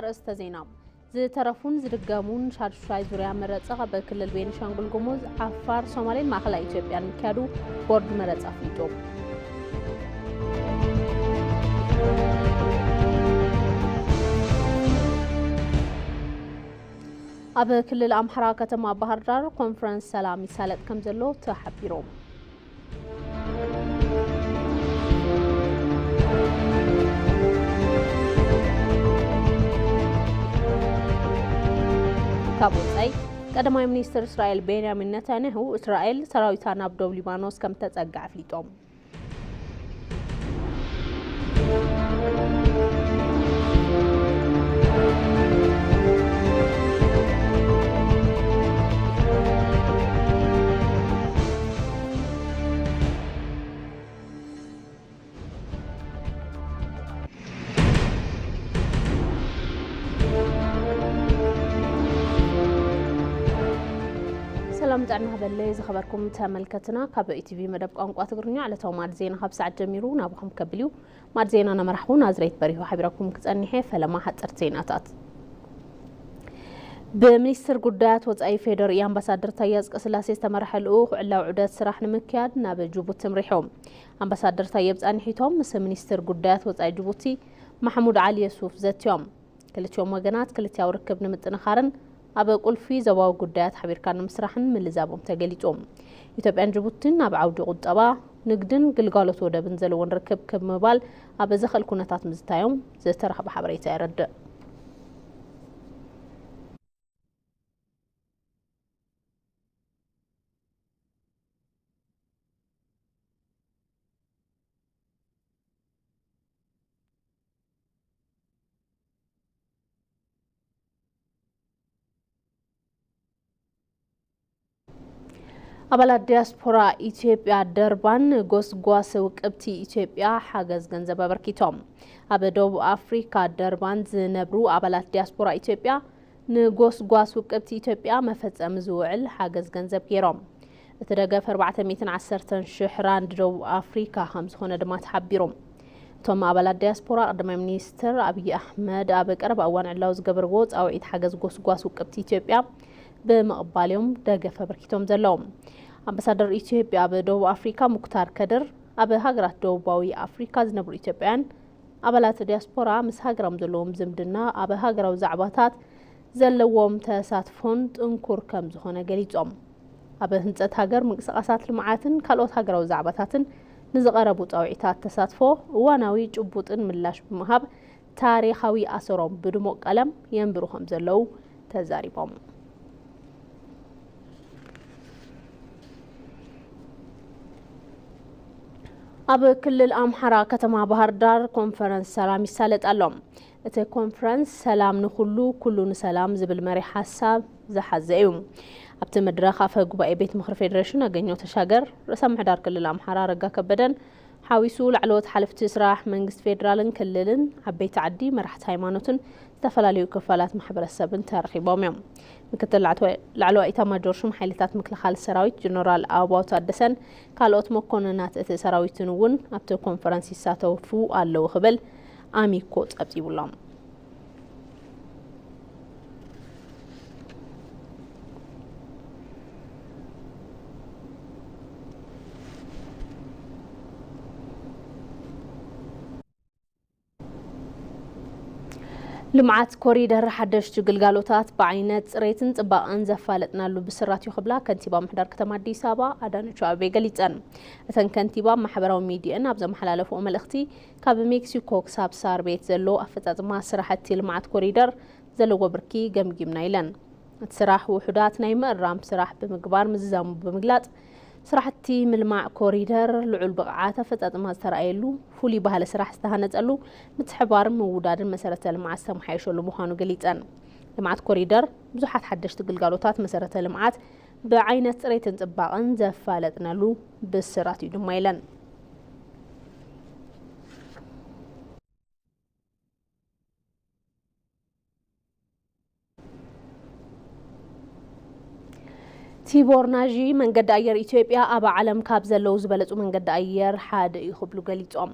ኣርእስተ ዜና። ዝተረፉን ዝድገሙን ሻዱሻይ ዙርያ መረጻ ኣብ ክልል ቤኒሻንጉል ጉሙዝ፣ ዓፋር፣ ሶማሌን ማእከላይ ኢትዮጵያን ምክያዱ ቦርድ መረጻ ኣፍሊጡ። ኣብ ክልል ኣምሓራ ከተማ ባህር ዳር ኮንፈረንስ ሰላም ይሳለጥ ከም ዘሎ ተሓቢሩ። ካብ ወጻኢ፣ ቀዳማይ ሚኒስትር እስራኤል ቤንያሚን ነታንያሁ፣ እስራኤል ሰራዊታ ናብ ደቡብ ሊባኖስ ከም ተጸግዐ ኣፍሊጦም። ሰላም ጥዕና በለይ ዝኸበርኩም ተመልከትና፣ ካብ ኢቲቪ መደብ ቋንቋ ትግርኛ ዕለታዊ ማዕድ ዜና ካብ ሰዓት ጀሚሩ ናብኹም ከብል እዩ። ማዕድ ዜና እናመራሕኹ ናዝሬት በሪሁ ሓቢረኩም ክጸንሕ እየ። ፈለማ ሓጸርቲ ዜናታት። ብሚኒስትር ጉዳያት ወጻኢ ፌዴሪኢ ኣምባሳደር ታየ ኣጽቀስላሴ ዝተመርሐ ልኡኽ ዕላዊ ዑደት ስራሕ ንምክያድ ናብ ጅቡቲ ኣምሪሑ። ኣምባሳደር ታየ ብጻንሒቶም ምስ ሚኒስትር ጉዳያት ወጻኢ ጅቡቲ ማሕሙድ ዓሊ የሱፍ ዘትዮም። ክልቲኦም ወገናት ክልቲያዊ ርክብ ንምጥንኻርን ኣብ ቁልፊ ዞባዊ ጉዳያት ሓቢርካ ንምስራሕን ምልዛቦም ተገሊጹ። ኢትዮጵያን ጅቡቲን ኣብ ዓውዲ ቁጠባ፣ ንግድን ግልጋሎት ወደብን ዘለወን ርክብ ክብ ምባል ኣብ ዘኽእል ኩነታት ምዝታዮም ዝተረኽበ ሓበሬታ የረድእ። ኣባላት ዲያስፖራ ኢትዮጵያ ደርባን ንጎስጓስ ውቅብቲ ኢትዮጵያ ሓገዝ ገንዘብ ኣበርኪቶም። ኣብ ደቡብ ኣፍሪካ ደርባን ዝነብሩ ኣባላት ዲያስፖራ ኢትዮጵያ ንጎስጓስ ውቅብቲ ኢትዮጵያ መፈጸሚ ዝውዕል ሓገዝ ገንዘብ ገይሮም። እቲ ደገፍ ኣርባዕተ ሚእትን ዓሰርተን ሽሕ ራንድ ደቡብ ኣፍሪካ ከም ዝኾነ ድማ ተሓቢሩ። እቶም ኣባላት ዲያስፖራ ቀዳማይ ሚኒስትር ኣብይ ኣሕመድ ኣብ ቀረባ እዋን ዕላዊ ዝገበርዎ ጻውዒት ሓገዝ ጎስጓስ ውቅብቲ ኢትዮጵያ ብምቕባል እዮም ደገፍ ኣበርኪቶም ዘለዉ። ኣምባሳደር ኢትዮጵያ ኣብ ደቡብ ኣፍሪካ ሙክታር ከድር ኣብ ሃገራት ደቡባዊ ኣፍሪካ ዝነብሩ ኢትዮጵያውያን ኣባላት ዲያስፖራ ምስ ሃገሮም ዘለዎም ዝምድና ኣብ ሃገራዊ ዛዕባታት ዘለዎም ተሳትፎን ጥንኩር ከም ዝኾነ ገሊጾም። ኣብ ህንጸት ሃገር፣ ምንቅስቓሳት ልምዓትን ካልኦት ሃገራዊ ዛዕባታትን ንዝቐረቡ ጻውዒታት ተሳትፎ እዋናዊ ጭቡጥን ምላሽ ብምሃብ ታሪኻዊ ኣሰሮም ብድሙቕ ቀለም የንብሩ ከም ዘለዉ ተዛሪቦም። ኣብ ክልል ኣምሓራ ከተማ ባህር ዳር ኮንፈረንስ ሰላም ይሳለጥ ኣሎ። እቲ ኮንፈረንስ ሰላም ንኩሉ፣ ኩሉ ንሰላም ዝብል መሪሕ ሓሳብ ዝሓዘ እዩ። ኣብቲ መድረኽ ኣፈ ጉባኤ ቤት ምኽሪ ፌዴሬሽን ኣገኘሁ ተሻገር፣ ርእሰ ምምሕዳር ክልል ኣምሓራ ኣረጋ ከበደን ሓዊሱ ላዕለዎት ሓለፍቲ ስራሕ መንግስቲ ፌዴራልን ክልልን፣ ዓበይቲ ዓዲ፣ መራሕቲ ሃይማኖትን ዝተፈላለዩ ክፋላት ማሕበረሰብን ተረኺቦም እዮም። ምክትል ላዕተዋ-፣ ላዕለዋይ ኢታማጆር ሹም ሓይልታት ምክልኻል ሰራዊት ጀነራል ኣበባው ታደሰን ካልኦት መኮንናት እቲ ሰራዊትን እውን ኣብቲ ኮንፈረንስ ይሳተፉ ኣለዉ ክብል ኣሚኮ ጸብጺቡሎም። ልምዓት ኮሪደር ሓደሽቲ ግልጋሎታት ብዓይነት ጽሬትን ጽባቐን ዘፋለጥናሉ ብስራት እዩ ክብላ ከንቲባ ምሕዳር ከተማ ኣዲስ ኣበባ ኣዳነች ኣቤቤ ገሊጸን። እተን ከንቲባ ኣብ ማሕበራዊ ሚዲየን ኣብ ዘመሓላለፍኦ መልእኽቲ፣ ካብ ሜክሲኮ ክሳብ ሳር ቤት ዘሎ ኣፈጻጽማ ስራሕቲ ልምዓት ኮሪደር ዘለዎ ብርኪ ገምጊምና ኢለን። እቲ ስራሕ ውሑዳት ናይ ምእራም ስራሕ ብምግባር ምዝዛሙ ብምግላጽ፣ ስራሕቲ ምልማዕ ኮሪደር ልዑል ብቕዓት ኣፈጻጽማ ዝተረኣየሉ፣ ፍሉይ ባህሊ ስራሕ ዝተሃነጸሉ፣ ምትሕብባርን ምውዳድን መሰረተ ልምዓት ዝተመሓየሸሉ ምዃኑ ገሊጸን። ልምዓት ኮሪደር ብዙሓት ሓደሽቲ ግልጋሎታት መሰረተ ልምዓት ብዓይነት ጽሬትን ጽባቐን ዘፋለጥናሉ ብስራት እዩ ድማ ኢለን። እቲ ቲቦር ናዢ መንገዲ ኣየር ኢትዮጵያ ኣብ ዓለም ካብ ዘለዉ ዝበለጹ መንገዲ ኣየር ሓደ እዩ ክብሉ ገሊጾም።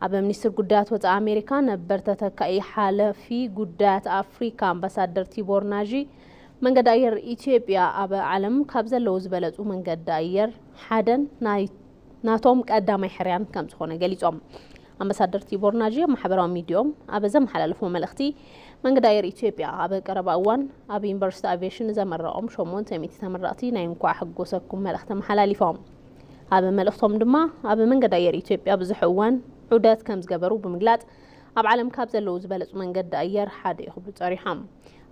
ኣብ ሚኒስትር ጉዳያት ወጻኢ ኣሜሪካ ነበር ተተካኢ ሓለፊ ጉዳያት ኣፍሪካ ኣምባሳደር ቲቦር ናዢ መንገዲ ኣየር ኢትዮጵያ ኣብ ዓለም ካብ ዘለዉ ዝበለጹ መንገዲ ኣየር ሓደን ናይ ናቶም ቀዳማይ ሕርያን ከም ዝኾነ ገሊጾም። ኣምባሳደር ቲቦር ናጂ ኣብ ማሕበራዊ ሚዲዮም ኣብ ዘመሓላለፍዎ መልእኽቲ፣ መንገዲ ኣየር ኢትዮጵያ ኣብ ቀረባ እዋን ኣብ ዩኒቨርሲቲ ኣቪዬሽን ዘመረቖም ሸሞንተ ሚእቲ ተመረቕቲ ናይ እንኳዕ ሓጎሰኩም መልእኽቲ ኣመሓላሊፎም። ኣብ መልእኽቶም ድማ ኣብ መንገዲ ኣየር ኢትዮጵያ ብዙሕ እዋን ዑደት ከም ዝገበሩ ብምግላጽ፣ ኣብ ዓለም ካብ ዘለዉ ዝበለጹ መንገዲ ኣየር ሓደ እዩ ክብሉ ጸሪሖም።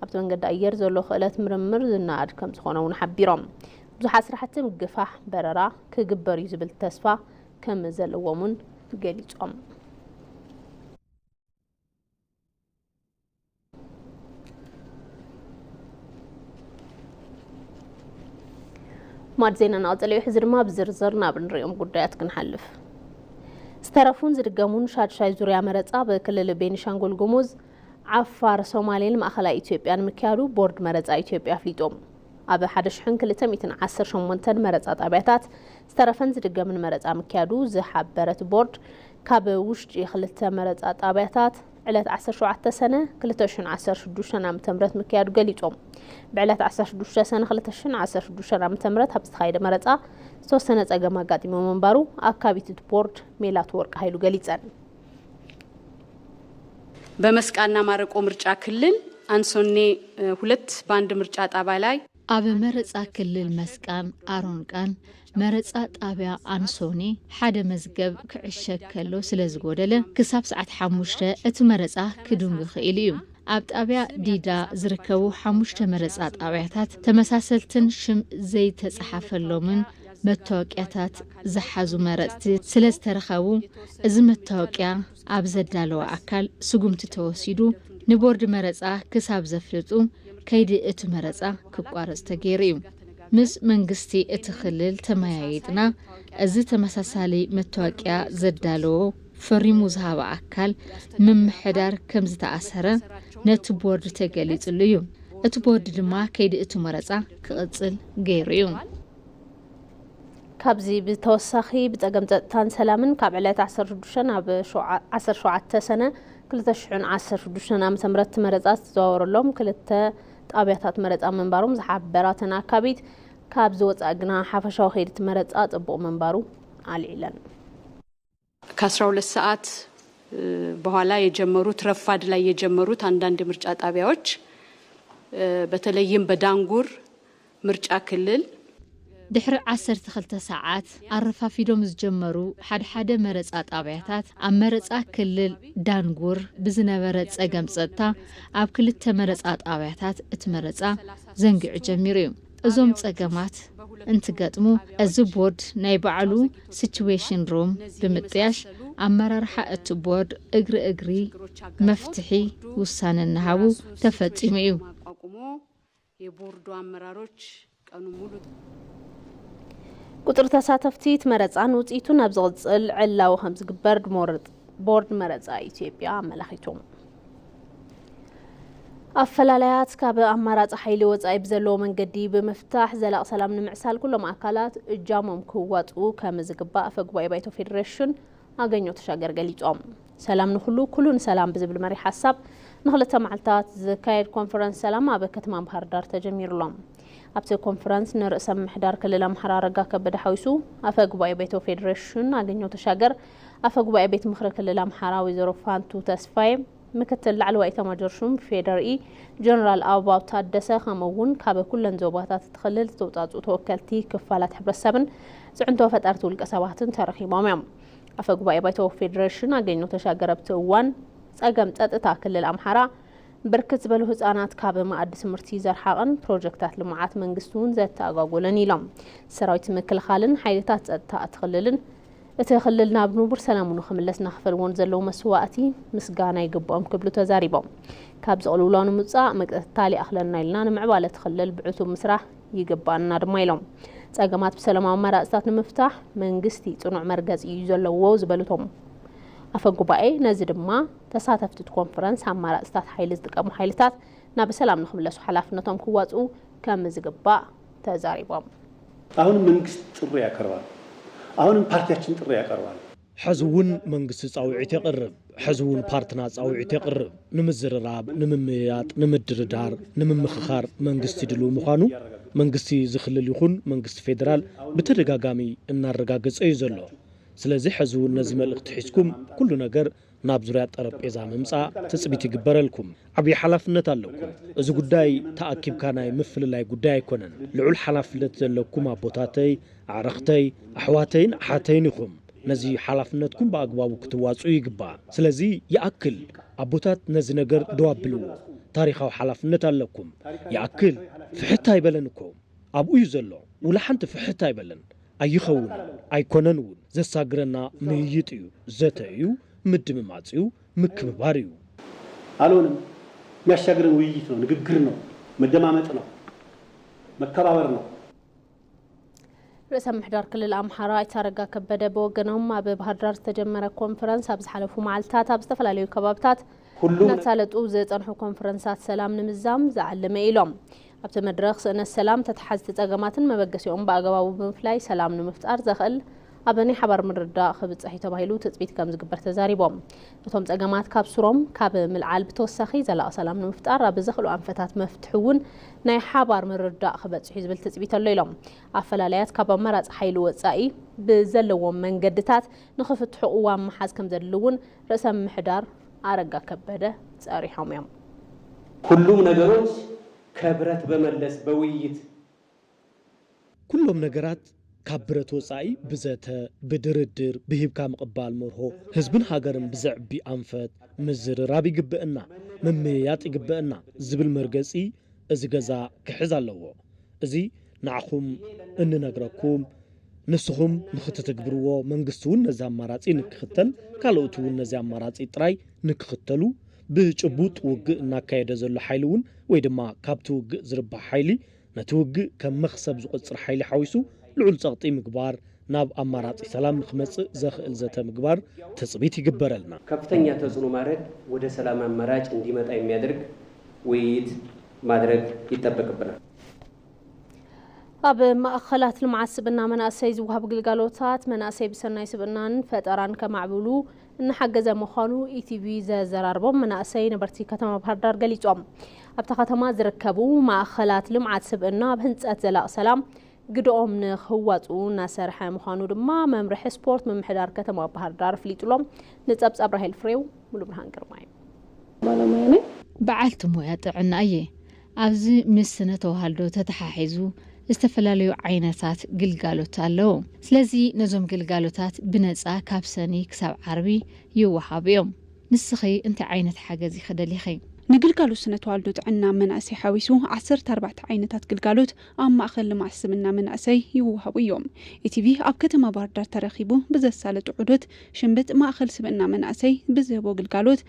ኣብቲ መንገዲ ኣየር ዘሎ ክእለት ምርምር ዝነኣድ ከም ዝኾነ እውን ሓቢሮም። ብዙሓት ስራሕቲ ምግፋሕ በረራ ክግበር እዩ ዝብል ተስፋ ከም ዘለዎም እውን ገሊጾም። ማድ ዜናና ቀጸለ እዩ። ሕዚ ድማ ብዝርዝር ናብ ንሪኦም ጉዳያት ክንሓልፍ። ዝተረፉን ዝድገሙን ሻድሻይ ዙርያ መረጻ ብክልል ቤኒሻንጉል ጉሙዝ ዓፋር፣ ሶማሌን ማእኸላይ ኢትዮጵያን ምክያዱ ቦርድ መረጻ ኢትዮጵያ ኣፍሊጡ። ኣብ ሓደ ሽሕን ክልተ ሚእትን ዓሰርተ ሸሞንተን መረጻ ጣብያታት ዝተረፈን ዝድገምን መረጻ ምክያዱ ዝሓበረት ቦርድ፣ ካብ ውሽጢ ክልተ መረጻ ጣብያታት ዕለት ዓሰርተ ሸውዓተ ሰነ ክልተ ሽሕን ዓሰርተ ሽዱሽተን ዓመተ ምህረት ምክያዱ ገሊጾም። ብዕለት ዓሰርተ ሽዱሽተ ሰነ ክልተ ሽሕን ዓሰርተ ሽዱሽተን ዓመተ ምህረት ኣብ ዝተኻየደ መረጻ ዝተወሰነ ጸገም ኣጋጢሞ ምንባሩ ኣካቢት ቦርድ ሜላት ወርቅ ሃይሉ ገሊጸን። በመስቃና ማረቆ ምርጫ ክልል አንሶኔ እ፣ ሁለት በአንድ ምርጫ ጣቢያ ላይ ኣብ መረጻ ክልል መስቃን ኣሮንቃን መረጻ ጣብያ ኣንሶኔ ሓደ መዝገብ ክዕሸግ ከሎ ስለ ዝጎደለ ክሳብ ሰዓት ሓሙሽተ እቲ መረጻ ክድንጉ ክኢሉ እዩ። ኣብ ጣብያ ዲዳ ዝርከቡ ሓሙሽተ መረጻ ጣብያታት ተመሳሰልትን ሽም ዘይተጻሓፈሎምን መታወቅያታት ዝሓዙ መረጽቲ ስለ ዝተረኸቡ፣ እዚ መታወቅያ ኣብ ዘዳለወ ኣካል ስጉምቲ ተወሲዱ ንቦርድ መረጻ ክሳብ ዘፍልጡ ከይዲ እቲ መረጻ ክቋረጽ ተገይሩ እዩ። ምስ መንግስቲ እቲ ክልል ተመያይጥና፣ እዚ ተመሳሳሊ መታወቅያ ዘዳለዎ ፈሪሙ ዝሃበ ኣካል ምምሕዳር ከም ዝተኣሰረ ነቲ ቦርድ ተገሊጽሉ እዩ። እቲ ቦርድ ድማ ከይዲ እቲ መረጻ ክቕጽል ገይሩ እዩ። ካብዚ ብተወሳኺ ብጸገም ጸጥታን ሰላምን ካብ ዕለት ዓሰርተ ሽዱሽተ ናብ ዓሰርተ ሸውዓተ ሰነ ክልተ ሽሕን ዓሰርተ ሽዱሽተን ዓመተ ምህረት መረጻ ዝተዘዋወረሎም ክልተ ጣብያታት መረጻ ምንባሮም ዝሓበራ ተን ኣካቢት፣ ካብ ዝወጻእ ግና ሓፈሻዊ ከይዲ እቲ መረጻ ጽቡቕ ምንባሩ ኣልዒለን። ከአስራ ሁለት ሰዓት በኋላ የጀመሩት ረፋድ ላይ የጀመሩት አንዳንድ የምርጫ ጣቢያዎች በተለይም በዳንጉር ምርጫ ክልል ድሕሪ ዓሰርተ ክልተ ሰዓት ኣረፋፊዶም ዝጀመሩ ሓድሓደ መረጻ ጣብያታት ኣብ መረጻ ክልል ዳንጉር ብዝነበረ ጸገም ጸጥታ ኣብ ክልተ መረጻ ጣብያታት እቲ መረጻ ዘንጊዑ ጀሚሩ እዩ። እዞም ጸገማት እንትገጥሙ እዚ ቦርድ ናይ ባዕሉ ሲቹዌሽን ሩም ብምጥያሽ ኣመራርሓ እቲ ቦርድ እግሪ እግሪ መፍትሒ ውሳነ እናሃቡ ተፈጺሙ እዩ። የቦርዱ አመራሮች ቀኑ ሙሉ ቁፅሪ ተሳተፍቲ እቲ መረፃን ውፅኢቱን ኣብ ዝቕፅል ዕላዊ ከም ዝግበር ቦርድ መረፃ ኢትዮጵያ ኣመላኺቱ። ኣፈላላያት ካብ ኣማራፂ ሓይሊ ወፃኢ ብዘለዎ መንገዲ ብምፍታሕ ዘላቕ ሰላም ንምዕሳል ኩሎም ኣካላት እጃሞም ክዋፅኡ ከም ዝግባእ ኣፈ ጉባኤ ባይቶ ፌዴሬሽን ኣገኘሁ ተሻገር ገሊጾም። ሰላም ንኹሉ፣ ኩሉ ንሰላም ብዝብል መሪሕ ሓሳብ ንኽልተ መዓልታት ዝካየድ ኮንፈረንስ ሰላም ኣብ ከተማ ባህር ዳር ተጀሚሩ ኣሎ። ኣብቲ ኮንፈረንስ ንርእሰ ምምሕዳር ክልል ኣምሓራ ኣረጋ ከበደ ሓዊሱ ኣፈ ጉባኤ ቤቶ ፌዴሬሽን ኣገኘሁ ተሻገር፣ ኣፈ ጉባኤ ቤት ምኽሪ ክልል ኣምሓራ ወይዘሮ ፋንቱ ተስፋዬ፣ ምክትል ላዕለዋይ ኤታማዦር ሹም ፌዴሪኢ ጀነራል ኣበባው ታደሰ፣ ከምኡ እውን ካብ ኩለን ዞባታት እቲ ክልል ዝተውፃፅኡ ተወከልቲ ክፋላት ሕብረተሰብን ፅዕንቶ ፈጠርቲ ውልቀ ሰባትን ተረኺቦም እዮም። ኣፈ ጉባኤ ባይቶ ፌዴሬሽን ኣገኘሁ ተሻገር ኣብቲ እዋን ፀገም ፀጥታ ክልል ኣምሓራ ብርክት ዝበሉ ህፃናት ካብ መኣዲ ትምህርቲ ዘርሓቐን ፕሮጀክታት ልምዓት መንግስቲ እውን ዘተኣጓጎለን ኢሎም። ሰራዊት ምክልኻልን ሓይልታት ፀጥታ እቲ ክልልን እቲ ክልል ናብ ንቡር ሰላሙ ንኽምለስ እናኸፈልዎ ንዘለዉ መስዋእቲ ምስጋና ይግብኦም ክብሉ ተዛሪቦም። ካብ ዝቕልውላው ንምውፃእ ምቅታል ይኣኽለና ኢልና ንምዕባለ እቲ ክልል ብዕቱብ ምስራሕ ይግባኣና ድማ ኢሎም። ፀገማት ብሰላማዊ ኣማራፅታት ንምፍታሕ መንግስቲ ፅኑዕ መርገፂ እዩ ዘለዎ ዝበሉ እቶም ኣፈ ጉባኤ፣ ነዚ ድማ ተሳተፍቲ እቲ ኮንፈረንስ ኣማራፅታት ሓይሊ ዝጥቀሙ ሓይልታት ናብ ሰላም ንኽምለሱ ሓላፍነቶም ክዋፅኡ ከም ዝግባእ ተዛሪቦም። አሁንም መንግስት ጥሪ ያቀርባል። አሁንም ፓርቲያችን ጥሪ ያቀርባል። ሕዚ እውን መንግስቲ ፃውዒት የቕርብ። ሕዚ እውን ፓርትና ፃውዒት የቕርብ። ንምዝርራብ፣ ንምምይያጥ፣ ንምድርዳር፣ ንምምኽኻር መንግስቲ ድልው ምዃኑ መንግስቲ እዚ ክልል ይኹን መንግስቲ ፌዴራል ብተደጋጋሚ እናረጋገፀ እዩ ዘሎ። ስለዚ ሕዚ እውን ነዚ መልእኽቲ ሒዝኩም ኩሉ ነገር ናብ ዙርያ ጠረጴዛ ምምፃእ ትፅቢት ይግበረልኩም። ዓብዪ ሓላፍነት ኣለኩም። እዚ ጉዳይ ተኣኪብካ ናይ ምፍልላይ ጉዳይ ኣይኮነን። ልዑል ሓላፍነት ዘለኩም ኣቦታተይ፣ ኣዕርኽተይ፣ ኣሕዋተይን ኣሓተይን ኢኹም። ነዚ ሓላፍነትኩም ብኣግባቡ ክትዋፅኡ ይግባእ። ስለዚ ይኣክል ኣቦታት ነዚ ነገር ደው ኣብልዎ። ታሪኻዊ ሓላፍነት ኣለኩም። ይኣክል ፍሕት ኣይበለን እኮ። ኣብኡ እዩ ዘሎ። ውላ ሓንቲ ፍሕት ኣይበለን። ኣይኸውንን ኣይኮነን እውን። ዘሳግረና ምይይጥ እዩ፣ ዘተ እዩ፣ ምድምማፅ እዩ፣ ምክብባር እዩ። አልሆንም። የሚያሻግረን ውይይት ነው፣ ንግግር ነው፣ መደማመጥ ነው፣ መከባበር ነው። ርእሰ ምምሕዳር ክልል ኣምሓራ ኣይተ ኣረጋ ከበደ ብወገኖም ኣብ ባህር ዳር ዝተጀመረ ኮንፈረንስ ኣብ ዝሓለፉ መዓልትታት ኣብ ዝተፈላለዩ ከባብታት ሁሉም እናሳለጡ ዝፀንሑ ኮንፈረንሳት ሰላም ንምዛም ዝዓለመ ኢሎም። ኣብቲ መድረኽ ስእነት ሰላም፣ ተተሓዝቲ ፀገማትን መበገሲኦም ብኣገባቡ ብምፍላይ ሰላም ንምፍጣር ዘኽእል ኣብ ናይ ሓባር ምርድዳእ ክብፅሕ እዩ ተባሂሉ ትፅቢት ከም ዝግበር ተዛሪቦም። እቶም ፀገማት ካብ ሱሮም ካብ ምልዓል ብተወሳኺ ዘላቒ ሰላም ንምፍጣር ኣብ ዘኽእሉ ኣንፈታት መፍትሒ እውን ናይ ሓባር ምርድዳእ ክበፅሕ እዩ ዝብል ትፅቢት ኣሎ ኢሎም። ኣፈላላያት ካብ ኣማራፂ ሓይሊ ወፃኢ ብዘለዎም መንገድታት ንኽፍትሑ ቅዋም ምሓዝ ከም ዘድሊ እውን ርእሰ ምምሕዳር ኣረጋ ከበደ ፀሪሖም እዮም። ሁሉም ነገሮች ከብረት በመለስ በውይይት ኩሎም ነገራት ካብ ብረት ወፃኢ ብዘተ፣ ብድርድር፣ ብሂብካ ምቕባል መርሆ ህዝብን ሃገርን ብዘዕቢ ኣንፈት ምዝርራብ ይግበአና፣ ምምይያጥ ይግበአና ዝብል መርገፂ እዚ ገዛ ክሕዝ ኣለዎ። እዚ ንዓኹም እንነግረኩም፣ ንስኹም ንኽትትግብርዎ፣ መንግስቲ እውን ነዚ ኣማራፂ ንክኽተል፣ ካልኦት እውን ነዚ ኣማራፂ ጥራይ ንክኽተሉ፣ ብጭቡጥ ውግእ እናካየደ ዘሎ ሓይሊ እውን ወይ ድማ ካብቲ ውግእ ዝርባሕ ሓይሊ ነቲ ውግእ ከም መኽሰብ ዝቖጽር ሓይሊ ሓዊሱ ልዑል ጸቕጢ ምግባር፣ ናብ ኣማራጺ ሰላም ንኽመጽእ ዘኽእል ዘተ ምግባር ትጽቢት ይግበረልና። ከፍተኛ ተጽዕኖ ማድረግ ወደ ሰላም አማራጭ እንዲመጣ የሚያደርግ ውይይት ማድረግ ይጠበቅብናል። ኣብ ማእኸላት ልምዓት ስብእና መናእሰይ ዝወሃብ ግልጋሎታት መናእሰይ ብሰናይ ስብእናን ፈጠራን ከማዕብሉ እናሓገዘ ምዃኑ ኢቲቪ ዘዘራርቦም መናእሰይ ነበርቲ ከተማ ባህር ዳር ገሊጾም። ኣብታ ከተማ ዝርከቡ ማእኸላት ልምዓት ስብእና ኣብ ህንፀት ዘላቒ ሰላም ግደኦም ንክዋፅኡ እናሰርሐ ምዃኑ ድማ መምርሒ ስፖርት ምምሕዳር ከተማ ባህር ዳር ኣፍሊጡሎም። ንፀብፃብ ራሄል ፍሬው፣ ሙሉ ብርሃን ግርማይ። በዓልቲ ሞያ ጥዕና እየ። ኣብዚ ምስ ስነ ተዋልዶ ተተሓሒዙ ዝተፈላለዩ ዓይነታት ግልጋሎት ኣለዉ። ስለዚ ነዞም ግልጋሎታት ብነፃ ካብ ሰኒ ክሳብ ዓርቢ ይወሃቡ እዮም። ንስኺ እንታይ ዓይነት ሓገዝ ኢኺ ደሊኺ? ንግልጋሎት ስነ ተዋልዶ ጥዕና መናእሰይ ሓዊሱ ዓሰርተ ኣርባዕተ ዓይነታት ግልጋሎት ኣብ ማእኸል ልምዓት ስብእና መናእሰይ ይወሃቡ እዮም። ኢቲቪ ኣብ ከተማ ባህር ዳር ተረኺቡ ብዘሳለጦ ዑደት ሽምብጥ ማእኸል ስብእና መናእሰይ ብዝህቦ ግልጋሎት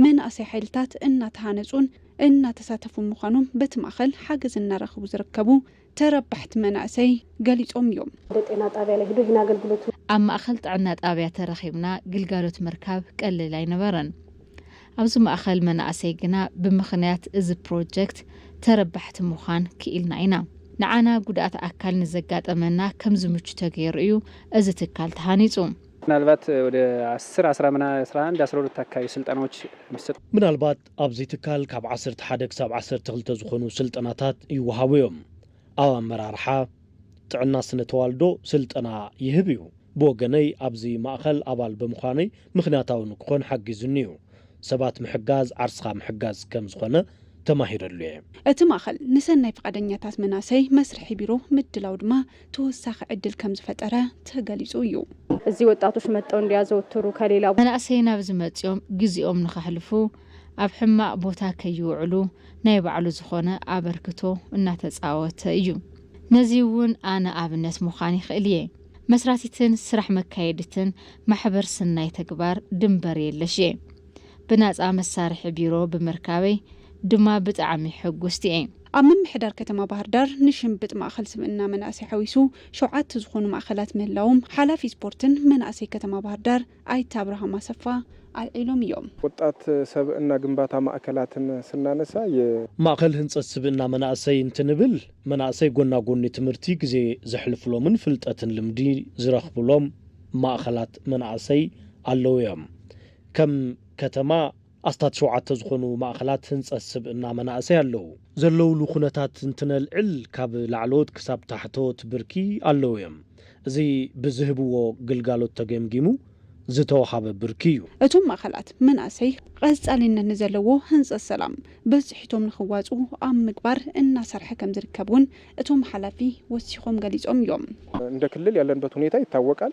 መናእሰይ ሓይልታት እናተሃነፁን እናተሳተፉ ምዃኖም በቲ ማእኸል ሓገዝ እናረኸቡ ዝርከቡ ተረባሕቲ መናእሰይ ገሊፆም እዮም። ወደ ጤና ጣቢያ ላይ ሄዶ ይህን አገልግሎት ኣብ ማእኸል ጥዕና ጣብያ ተረኺብና ግልጋሎት ምርካብ ቀሊል ኣይነበረን። ኣብዚ ማእኸል መናእሰይ ግና ብምኽንያት እዚ ፕሮጀክት ተረባሕቲ ምዃን ክኢልና ኢና። ንዓና ጉድኣት ኣካል ንዘጋጠመና ከም ዝምቹ ተገይሩ እዩ እዚ ትካል ተሃኒፁ። ምናልባት ወደ አስር አስራ ምና አስራ አንድ አስራ ሁለት አካባቢ ስልጠናዎች የሚሰጡ ምናልባት ኣብዚ ትካል ካብ ዓሰርተ ሓደ ክሳብ ዓሰርተ ክልተ ዝኾኑ ስልጠናታት ይወሃቡ እዮም። ኣብ ኣመራርሓ ጥዕና ስነ ተዋልዶ ስልጠና ይህብ እዩ። ብወገነይ ኣብዚ ማእኸል ኣባል ብምዃነይ ምኽንያታዊ ንክኾን ሓጊዙኒ እዩ። ሰባት ምሕጋዝ ዓርስኻ ምሕጋዝ ከም ዝኾነ ተማሂረሉ እየ። እቲ ማእኸል ንሰናይ ፍቓደኛታት መናእሰይ መስርሒ ቢሮ ምድላው ድማ ተወሳኺ ዕድል ከም ዝፈጠረ ተገሊፁ እዩ። እዚህ ወጣቶች መጥተው እንዲያዘወትሩ ከሌላ መናእሰይ ናብዚ መፂኦም ግዜኦም ንኸሕልፉ ኣብ ሕማቕ ቦታ ከይውዕሉ ናይ ባዕሉ ዝኾነ ኣበርክቶ እናተፃወተ እዩ። ነዚ እውን ኣነ ኣብነት ምዃን ይኽእል እየ። መስራቲትን ስራሕ መካየዲትን ማሕበር ስናይ ተግባር ድንበር የለሽ እየ። ብናፃ መሳርሒ ቢሮ ብምርካበይ ድማ ብጣዕሚ ሕጉስቲ እየ። ኣብ ምምሕዳር ከተማ ባህር ዳር ንሽምብጥ ማእኸል ስብእና መናእሰይ ሓዊሱ ሸውዓተ ዝኾኑ ማእኸላት ምህላዎም ሓላፊ ስፖርትን መናእሰይ ከተማ ባህር ዳር ኣይተ ኣብርሃም ኣሰፋ ኣልዒሎም እዮም። ወጣት ሰብእና ግንባታ ማእከላትን ስናነሳ የ ማእኸል ህንፀት ስብእና መናእሰይ እንትንብል መናእሰይ ጎና ጎኒ ትምህርቲ ግዜ ዘሕልፍሎምን ፍልጠትን ልምዲ ዝረኽብሎም ማእኸላት መናእሰይ ኣለዉ እዮም። ከም ከተማ ኣስታት ሸውዓተ ዝኾኑ ማእኸላት ህንፀት ስብእና መናእሰይ ኣለዉ። ዘለውሉ ኩነታት እንትነልዕል ካብ ላዕለዎት ክሳብ ታሕተዎት ብርኪ ኣለዉ እዮም። እዚ ብዝህብዎ ግልጋሎት ተገምጊሙ ዝተወሃበ ብርኪ እዩ። እቶም ማእኸላት መናእሰይ ቐፃሊነት ንዘለዎ ህንፀት ሰላም በፅሒቶም ንኽዋፁ ኣብ ምግባር እናሰርሐ ከም ዝርከብ እውን እቶም ሓላፊ ወሲኾም ገሊፆም እዮም። እንደ ክልል ያለንበት ሁኔታ ይታወቃል።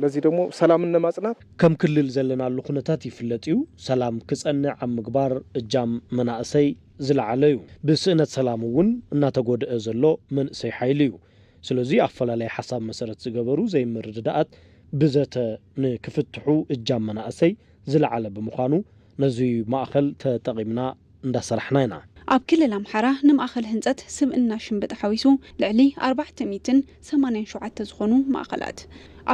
ለዚህ ደግሞ ሰላምን ለማጽናት ከም ክልል ዘለናሉ ኩነታት ይፍለጥ እዩ። ሰላም ክጸንዕ ኣብ ምግባር እጃም መናእሰይ ዝለዓለ እዩ። ብስእነት ሰላም እውን እናተጎድአ ዘሎ መንእሰይ ሓይሊ እዩ። ስለዚ ኣፈላላይ ሓሳብ መሰረት ዝገበሩ ዘይምርድዳኣት ብዘተ ንክፍትሑ እጃም መናእሰይ ዝለዓለ ብምዃኑ ነዚ ማእኸል ተጠቒምና እንዳሰራሕና ኢና። ኣብ ክልል ኣምሓራ ንማእኸል ህንፀት ስብእና ሽምብጥ ሓዊሱ ልዕሊ ኣርባዕተ ሚእትን ሰማንያን ሸውዓተ ዝኾኑ ማእኸላት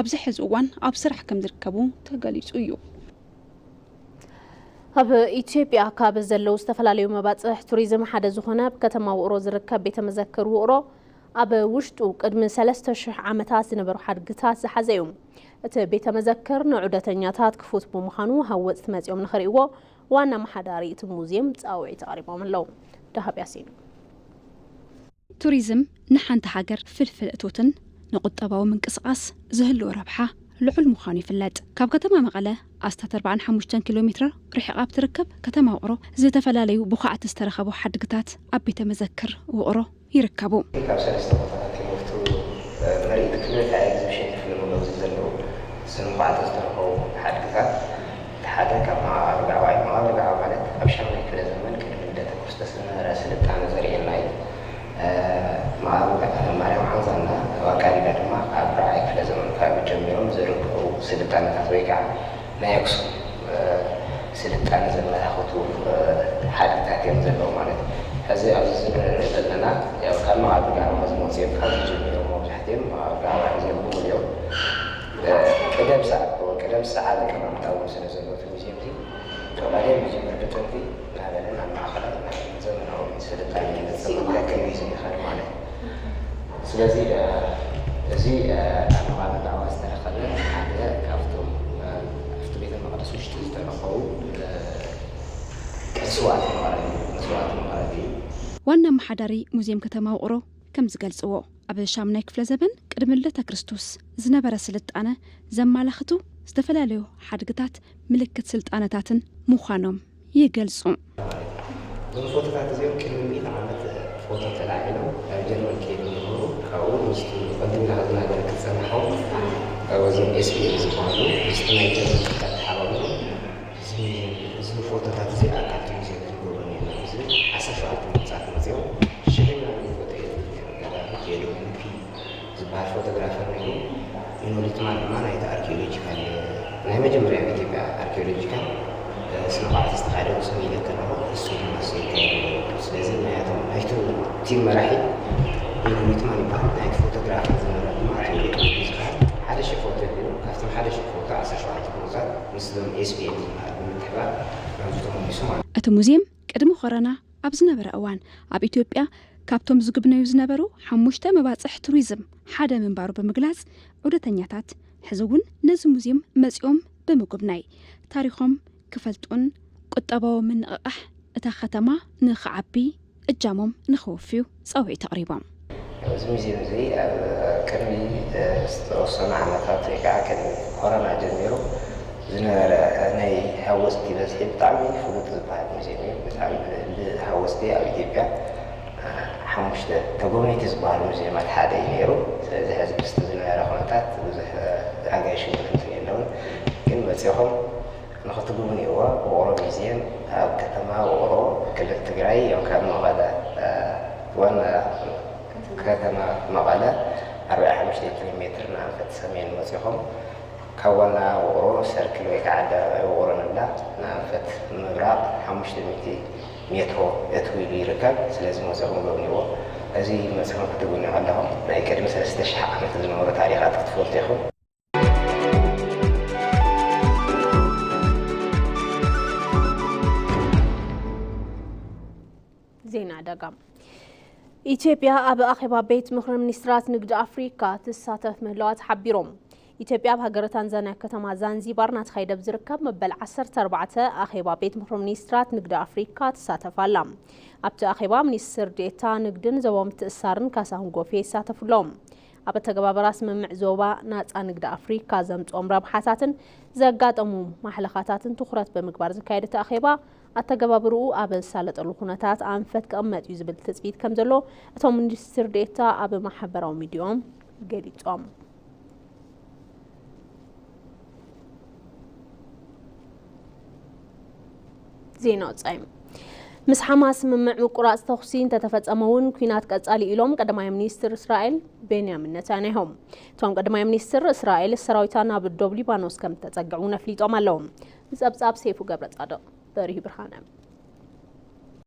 ኣብዚ ሕዚ እዋን ኣብ ስራሕ ከም ዝርከቡ ተገሊፁ እዩ። ኣብ ኢትዮጵያ ካብ ዘለዉ ዝተፈላለዩ መባፅሕ ቱሪዝም ሓደ ዝኾነ ኣብ ከተማ ውቕሮ ዝርከብ ቤተ መዘክር ውቕሮ ኣብ ውሽጡ ቅድሚ ሰለስተ ሽሕ ዓመታት ዝነበሩ ሓድግታት ዝሓዘ እዩ። እቲ ቤተ መዘክር ንዑደተኛታት ክፉት ብምዃኑ ሃወፅቲ መፂኦም ንኽርእይዎ ዋና ኣመሓዳሪ እቲ ሙዝየም ፃውዒት ኣቕሪቦም ኣለዉ። ደሃብ ያሲን። ቱሪዝም ንሓንቲ ሃገር ፍልፍል እቶትን ንቁጠባዊ ምንቅስቓስ ዝህልዎ ረብሓ ልዑል ምዃኑ ይፍለጥ። ካብ ከተማ መቐለ ኣስታት ኣርባዓን ሓሙሽተን ኪሎ ሜትር ርሒቓ ኣብ ትርከብ ከተማ ውቕሮ ዝተፈላለዩ ብዃዕቲ ዝተረኸቡ ሓድግታት ኣብ ቤተ መዘክር ውቕሮ ይርከቡ። ካብ ሰለስተ ቦታታት እዮም ወፍቱ ምርኢት ክልተ ኤግዚቢሽን ክፍልምሎም ዘለዉ ስንኳዕቲ ዝተረኸቡ ሓድግታት እቲ ሓደ ካብ መቓብር ጋዕዋ እዩ። መቓብር ጋዕዋ ማለት ኣብ ሻሙናይ ክፍለ ዘመን ቅድሚ ልደተ ክርስቶስ ዝነበረ ስልጣነ ዘርእየና እዩ። መቓብር ማርያም ዓንዛና ኣብ ኣካሊዳ ድማ ኣብ ራብዓይ ክፍለ ዘመን ካብ ጀሚሮም ዝርከቡ ስልጣነታት ወይ ከዓ ናይ ኣክሱም ስልጣነ ዘመላኽቱ ሓድግታት እዮም ዘለዉ ማለት እዩ። ሕዚ ኣብዚ ዝንሪኦ ዘለና ያው ካብ መቓብር ጋዕዋ ዝመፁ እዮም። ካብ ዝጀምሮም መብዛሕትኦም መቓብር ጋዕዋ እዮም ዘለዉ እዮም። ቅደም ሰዓት ቅደም ሰዓት ኣቀማምጣ እውን ስለ ዘሎ እቲ ሙዚየም እዚ ካብ ኣድያም ዝጅምር ብጥንቲ እናበለ ናብ ማእኸላይ ናብ ዘመናዊ ስልጣነ ይመፅእ ማለት እዩ። ስለዚ እዚ ኣብ መቓብር ጋዕዋ ዝተረኸበ ሓደ ካብቶም ኣብቲ ቤተ መቕደስ ውሽጢ ዝተረኸቡ መስዋእቲ መቕረቢ መስዋእቲ መቕረቢ እዩ። ዋና ኣመሓዳሪ ሙዝየም ከተማ ውቕሮ ከም ዝገልፅዎ ኣብ ሻምናይ ክፍለ ዘበን ቅድሚ ልደተ ክርስቶስ ዝነበረ ስልጣነ ዘማላኽቱ ዝተፈላለዩ ሓድግታት ምልክት ስልጣነታትን ምዃኖም ይገልጹ። እዞም ፎቶታት እዚኦም ቅድሚ ሚእቲ ዓመት ፎቶ ተላዒሎም ናብ ጀርመን ከይዶም ነበሩ። ካብኡ ምስቲ ቅድም ኢላ ዝናገረኪ ዝጸናሕዎም እዞም ኤስቢኤም ዝበሃሉ ምስቲ ናይ ጀርመን ትካል ተሓባቢሮም እዚ ፎቶታት እዚ ኣብ ካብቲ ሙዚየም ዝጎበንዩ እዮም ዝብል ዓሰርተ ሸውዓተ ምሩጻት መጺኦም ሽሕ ምናምን ፎቶ እዮም ገዳም ከይዶም ዝበሃል ፎቶግራፈር ነይሩ። ኢኖ ሊትማን ድማ ናይቲ ኣርኪኦሎጂካል ናይ መጀመርያ ኣብ ኢትዮጵያ ኣርኪኦሎጂካል ስነ ኳዕቲ ዝተኻየደ ክስም ኢለ ከለኹ እሱ ድማ እሱ ይካየድ ነይሩ። ስለዚ ናያቶም ናይቱ ቲም መራሒ ኢኖ ሊትማን ይበሃል። ናይቲ ፎቶግራፈር ዝነበረ ድማ ቴዎድሮስ ዝበሃል ሓደ ሽሕ ፎቶ ቢሩ ካብቶም ሓደ ሽሕ ፎቶ ዓሰርተ ሸውዓተ ፎቶታት ምስ ዞም ኤስቢኤም ዝበሃል ብምትሕባር ናብዚ ተመሊሱ ማለት እዩ። እቲ ሙዚየም ቅድሚ ኮረና ኣብ ዝነበረ እዋን ኣብ ኢትዮጵያ ካብቶም ዝግብነዩ ዝነበሩ ሓሙሽተ መባፅሕ ቱሪዝም ሓደ ምንባሩ ብምግላፅ ዑደተኛታት ሕዚ እውን ነዚ ሙዝየም መፂኦም ብምጉብናይ ታሪኾም ክፈልጡን ቁጠባዊ ምንቕቓሕ እታ ከተማ ንኽዓቢ እጃሞም ንኽወፍዩ ፃውዒት ኣቕሪቦም። እዚ ሙዝየም እዚ ኣብ ቅድሚ ዝተወሰኑ ዓመታት ወይ ከዓ ቅድሚ ኮረና ጀሚሩ ዝነበረ ናይ ሃወፅቲ በዝሒ ብጣዕሚ ፍሉጥ ዝበሃል ሙዝየም እዩ። ብጣዕሚ ብሃወፅቲ ኣብ ኢትዮጵያ ሓሙሽተ ተጎብነይቲ ዝበሃሉ ሙዝየማት ሓደ እዩ ነይሩ። ስለዚ ሕዚ ምስቲ ዝነበረ ኩነታት ብዙሕ ኣጋይሽ እውን እንትን የለውን። ግን መፂኹም ንኽትጉብንይዎ ውቕሮ ሙዝየም ኣብ ከተማ ውቕሮ ክልል ትግራይ እዮም ካብ መቐለ ዋና ከተማ መቐለ ኣርባዓ ሓሙሽተ ኪሎ ሜትር ንኣንፈት ሰሜን ወፂኹም ካብ ዋና ውቕሮ ሰርክል ወይ ከዓ ኣደባባይ ውቕሮ ንብላ ንኣንፈት ምብራቕ ሓሙሽተ ሚእቲ ሜትሮ እትው ኢሉ ይርከብ። ስለዚ መፂኹም ጎብንይዎ። እዚ መፂኹም ክትጉብንዩ ከለኹም ናይ ቅድሚ ሰለስተ ሽሕ ዓመት ዝነበሩ ታሪኻት ክትፈልጡ ኢኹም። ዜና ደጋ። ኢትዮጵያ ኣብ ኣኼባ ቤት ምኽሪ ሚኒስትራት ንግዲ ኣፍሪካ ትሳተፍ ምህላዋ ተሓቢሮም። ኢትዮጵያ ኣብ ሃገረ ታንዛንያ ከተማ ዛንዚባር እናተኻየደ ኣብ ዝርከብ መበል ዓሰርተ ኣርባዕተ ኣኼባ ቤት ምኽሪ ሚኒስትራት ንግዲ ኣፍሪካ ትሳተፍ ኣላ። ኣብቲ ኣኼባ ሚኒስትር ዴኤታ ንግድን ዞባዊ ምትእስሳርን ካሳሁን ጎፌ ይሳተፉ ኣለዉ። ኣብ ኣተገባበራ ስምምዕ ዞባ ናፃ ንግዲ ኣፍሪካ ዘምፅኦም ረብሓታትን ዘጋጠሙ ማሕለኻታትን ትኹረት ብምግባር ዝካየድ እቲ ኣኼባ ኣተገባብርኡ ኣብ ዝሳለጠሉ ኩነታት ኣንፈት ክቕመጥ እዩ ዝብል ትፅቢት ከም ዘሎ እቶም ሚኒስትር ዴኤታ ኣብ ማሕበራዊ ሚዲያኦም ገሊፆም። ዜና ወፃኢ። ምስ ሓማስ ስምምዕ ምቁራፅ ተኹሲ እንተተፈፀመ እውን ኩናት ቀፃሊ ኢሎም ቀዳማይ ሚኒስትር እስራኤል ቤንያሚን ነታንያሁ። እቶም ቀዳማይ ሚኒስትር እስራኤል ሰራዊታ ናብ ዶብ ሊባኖስ ከም ተፀግዑ ነፍሊጦም ኣለዉ። ብፀብፃብ ሰይፉ ገብረ ፃድቕ በሪሁ ብርሃነ።